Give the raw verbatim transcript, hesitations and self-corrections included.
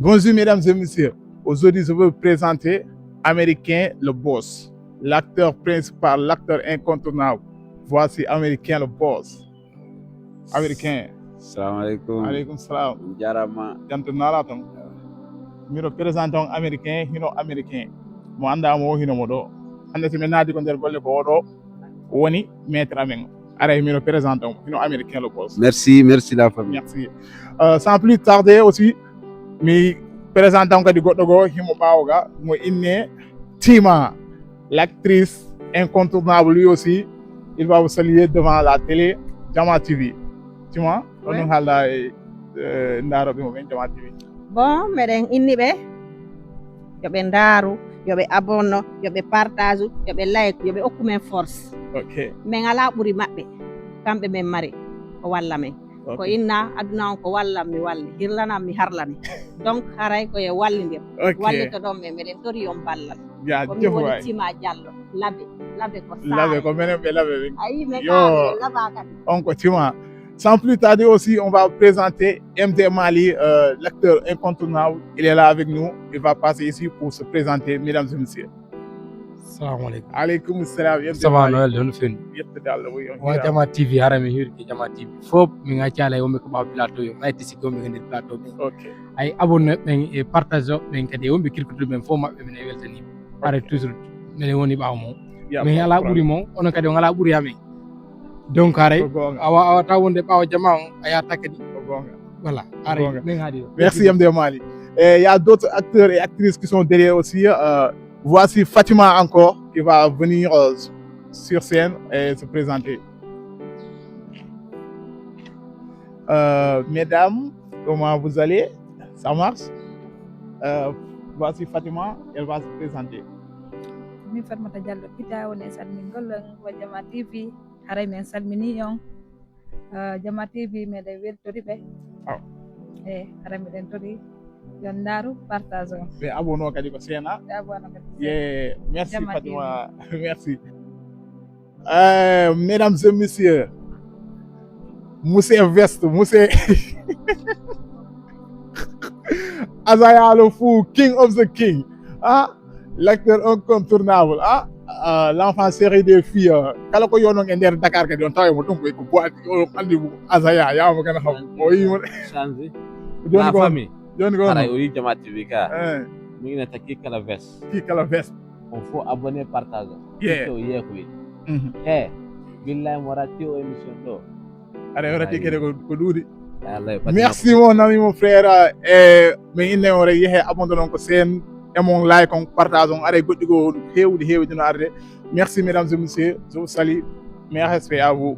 Bonjour mesdames et messieurs. Aujourd'hui, je veux vous présenter Américain le Boss, l'acteur principal, l'acteur incontournable. Voici Américain le Boss. Américain. Salamu aleykum. Aleykum salam. On jarama. Janto nala tan. Mino présenté on Américain, hino Américain. Mo anda mo hino mo do. Hande si mi naati ko nder golle ko oɗo woni maître amen. Aray mino présenté on hino Américain le Boss. Merci, merci la famille. Merci. Euh, sans plus tarder aussi, mi présenté on kadi goɗɗo go himo ɓawo ga mo inne Tima, l'actrice incontournable lui aussi. Il va vous saluer devant la télé Jama T V. Tima, on Oui. Haalda e euh, ndaroɓe mo ɓen Jama T V. Bon, meɗen inni ɓe yo ɓe ndaaru, yo ɓe abonno, yo ɓe partage, yo ɓe like, yo ɓe okku men force. Ok. Min ala ɓuri maɓɓe. Kamɓe min mari ko walla men. Ko Ok. Inna aduna on ko wallan mi walli, hirlanan mi harlani. Donc haray ko e wallindir. Ok. Wallito ɗon men, meɗen tori on ballal. Ya Ko min jefo woni waay. Tima Diallo, labe, labe ko Labe saare. Ko menen ɓe labe ɓen. Ayi men Yo. Kaɓe laba kadi. On ko Tima. Sans plus tarder aussi, on va présenter M D Mali, euh, l'acteur incontournable. Il est là avec nous. Il va passer ici pour se présenter, mesdames et messieurs. Salamu aleykum. Aleykum salam. M D Ça va Mali. Noël, hono fenni? Yettude Allah, oui, on Wa jaa. Jama T V, hara mi hirki Jama T V. Fof min accala e wonɓe ko ɓawa plateau yo. Ay tisi ko wonɓe ko nder plateau ɓe. Ok. Ay abonné ɓen e partage ɓen kadi e wonɓe kirkutuɗo ɓen fof maɓɓe minen weltani. Are toujours minen woni ɓawo mo. Ya, Min ala ɓuri mo, onon kadi on ala ɓuri amen. Donc haray Ko goonga. awa awa taw wonde ɓawo jama on a yata kadi. Ko goonga. Voilà, haray Goonga. min haadi. Merci M D Mali. Et il y a d'autres acteurs et actrices qui sont derrière aussi. Euh, voici Fatima encore qui va venir euh, sur scène et se présenter. Euh, mesdames, comment vous allez? Ça marche? Euh, voici Fatima, elle va se présenter. Min Fatmata Diallo Pita woni e salmingol on wa Jama T V. Haray min salmini on. Ah, Jama T V meɗen weltori ɓe. Aw. E haray miɗen tori yon ndaaru partage on. Ɓe abonné kadi ko sena. Ɓe abonné kadi. Yeah, merci Jama Fatima. Merci. Euh, mesdames et messieurs, Monsieur Vest, Monsieur Azaya le fou, King of the King. Ah, l'acteur incontournable. Ah, euh, l'enfant chéri des filles. Euh, kala ko yonon e nder Dakar kadi on tawi mo ɗum ko boati o andi mo Azaya yamo kana xam o yi mo. Change. Joni La ko famille. Joni ko Haray o yi Jama T V ka. Eh, Min ina taki kala vest. ki kala vest. On fof abonné partage. Yeah. Ko yekoy. Mhm. He. Billahi mo ratti o émission ɗo. Aɗa rati kede ko ko ɗuuɗi. Wallahi. Merci mon ami mon frère. E min inne on rek yehe abonné on ko sen e mon like on partage on aray goɗɗi go hewɗi hewɗi no arde. Merci mesdames et messieurs, je vous salue. Mes respects à vous.